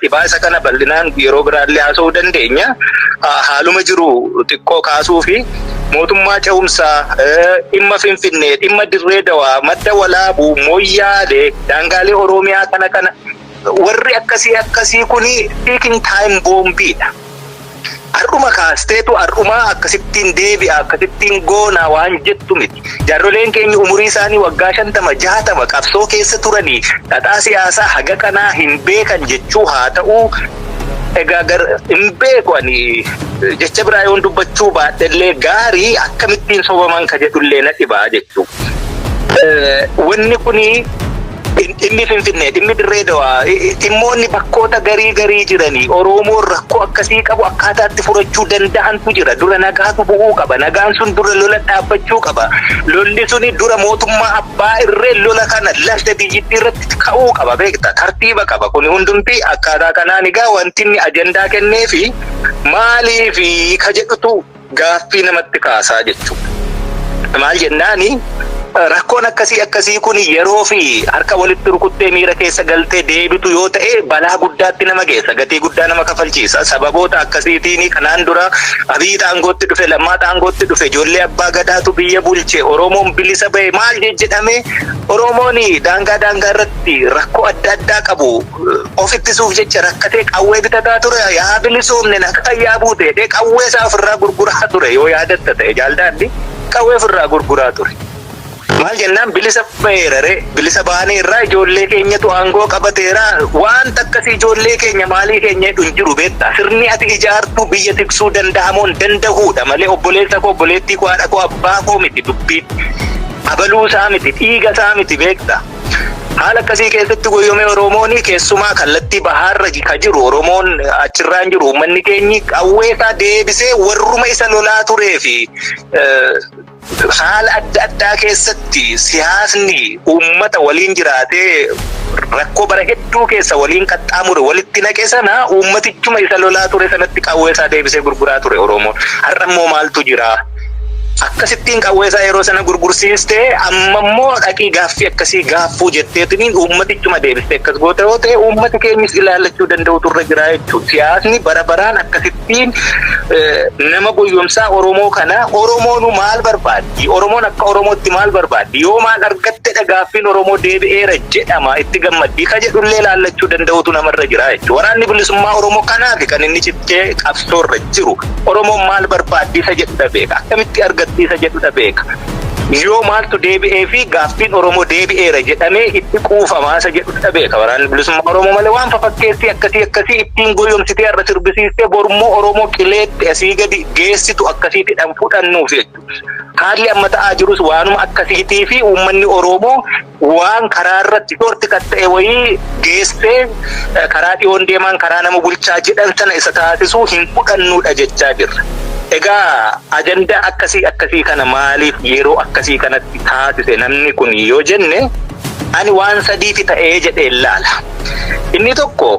dhibaa. Isa kana bal'inaan yeroo biraallee haasa'uu dandeenya. Haaluma jiru xiqqoo kaasuu fi mootummaa ce'umsaa, dhimma Finfinnee, dhimma Dirree Dawaa, Madda Walaabuu, Moyyaalee, daangaalee Oromiyaa kana kana warri akkasii akkasii kuni ticking time boombiidha. Har'uma kaasteetu har'uma akkasittiin deebi'a, akkasittiin goona waan jettu miti. Jaarroleen keenya umurii isaanii waggaa 50, 60 qabsoo keessa turanii xaxaa siyaasaa haga kanaa hin beekan jechuu haa ta'uu, egaa gar hin beeku. Ani jecha biraa yoon dubbachuu baadhellee gaarii, akkamittiin sobaman ka jedhullee na dhibaa jechuu. Wanni kuni, dhimmi Finfinnee, dhimmi Dirree Dawaa, dhimmoonni bakkoota garii garii jiranii Oromoon rakkoo akkasii qabu akkaataatti furachuu danda'antu jira. Dura nagaatu bu'uu qaba. Nagaan sun dura lola dhaabbachuu qaba. Lolli suni dura mootummaa abbaa irree lola kana lafta biyyittii irratti ka'uu qaba, beekta. Tartiiba qaba. Kuni hundumti akkaataa kanaan egaa wanti inni ajandaa kenneefi maaliifi ka jedhutu gaaffii namatti kaasaa jechuudha. Maal jennaani, rakkoon akkasii akkasii kun yeroo fi harka walitti rukuttee miira keessa galtee deebitu yoo ta'e, balaa guddaatti nama geessa, gatii guddaa nama kafalchiisa. Sababoota akkasiitiin kanaan dura Abiyyi aangootti dhufe, Lammaa aangootti dhufe, ijoollee abbaa gadaatu biyya bulche, Oromoon bilisa ba'e maal jedhame. Oromoon daangaa daangaa irratti rakkoo adda addaa qabu of ittisuuf jecha rakkatee qawwee bitataa ture. Yaa bilisoomne, nagaa yaa buute, qawwee isaa ofirraa gurguraa ture. Yoo yaadatta ta'e, jaaldaaddi qawwee ofirraa gurguraa ture. Maal jennaan, bilisa ba'eera, bilisa baanee irraa ijoollee keenyatu aangoo qabateera, wanta akkasii ijoollee keenya maalii keenya jedhu hin jiru, beektaa. Sirni ati ijaartu biyya tiksuu danda'amoon danda'uudha malee obboleessa koo, obboleettii koo, haadha koo, abbaa koo miti dubbiin. Abaluu isaa miti, dhiiga isaa miti, beektaa. Haala akkasii keessatti goyyomee Oromoon keessumaa kallattii bahaarra ka jiru, Oromoon achirraan jiru, uummanni keenyi qawwee isaa deebisee warruma isa lolaa turee fi haala adda addaa keessatti siyaasni uummata waliin jiraatee rakkoo bara hedduu keessa waliin qaxxaamure walitti naqe sana, uummatichuma isa lolaa ture sanatti qawwee isaa deebisee gurguraa ture Oromoon. Har'a immoo maaltu jira? Akkasittiin qawwee isaa yeroo sana gurgursiistee, amma immoo dhaqii gaaffii akkasii gaaffuu jetteetiniin uummatichuma deebistee akkas goote yoo ta'e, uummati keenyis ilaallachuu danda'utu irra jira jechuudha. Siyaasni bara baraan akkasittiin nama goyyomsaa. Oromoo kana, Oromoonu maal barbaaddi? Oromoon akka Oromootti maal barbaaddi? Yoo maal argattedha gaaffiin Oromoo deebi'eera jedhama itti gammaddii ka jedhullee ilaallachuu danda'utu namarra jira jechuudha. Waraanni Bilisummaa Oromoo kanaaf kan inni cichee qabsoorra jiru. Oromoon maal barbaaddi isa jedhudha beeka. Akkamitti argatti isa jedhudha beeka. Yoo maaltu deebi'ee fi gaaffiin Oromoo deebi'eera jedhamee itti quufamaa isa jedhudha beeka. Waraanni Bilisummaa Oromoo malee waan fafakkeessii akkasii akkasii ittiin goyomsitee har'a sirbisiistee borummoo Oromoo qileetti asii gadi geessitu akkasiitidhaan fudhannuuf jechuudha. Haalli amma ta'aa jirus waanuma akkasiitii fi uummanni Oromoo waan karaa irratti shortcut ta'e wayii geessee karaa dhiyoon deemaan karaa nama bulchaa jedhan sana isa taasisuu hin fudhannuudha jechaa jirra. Egaa ajandaa akkasii akkasii kana maaliif yeroo akkasii kanatti taasise namni kun yoo jenne, ani waan sadiifi ta'ee jedhee ilaala. Inni tokko,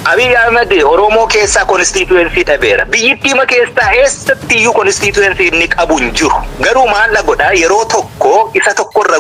Abiy Ahmed Oromoo keessaa constituency dhabeera. Biyyittiima keessaa eessatti iyyuu constituency inni qabu hin jiru. Garuu maal godhaa, yeroo tokko isa tokkorra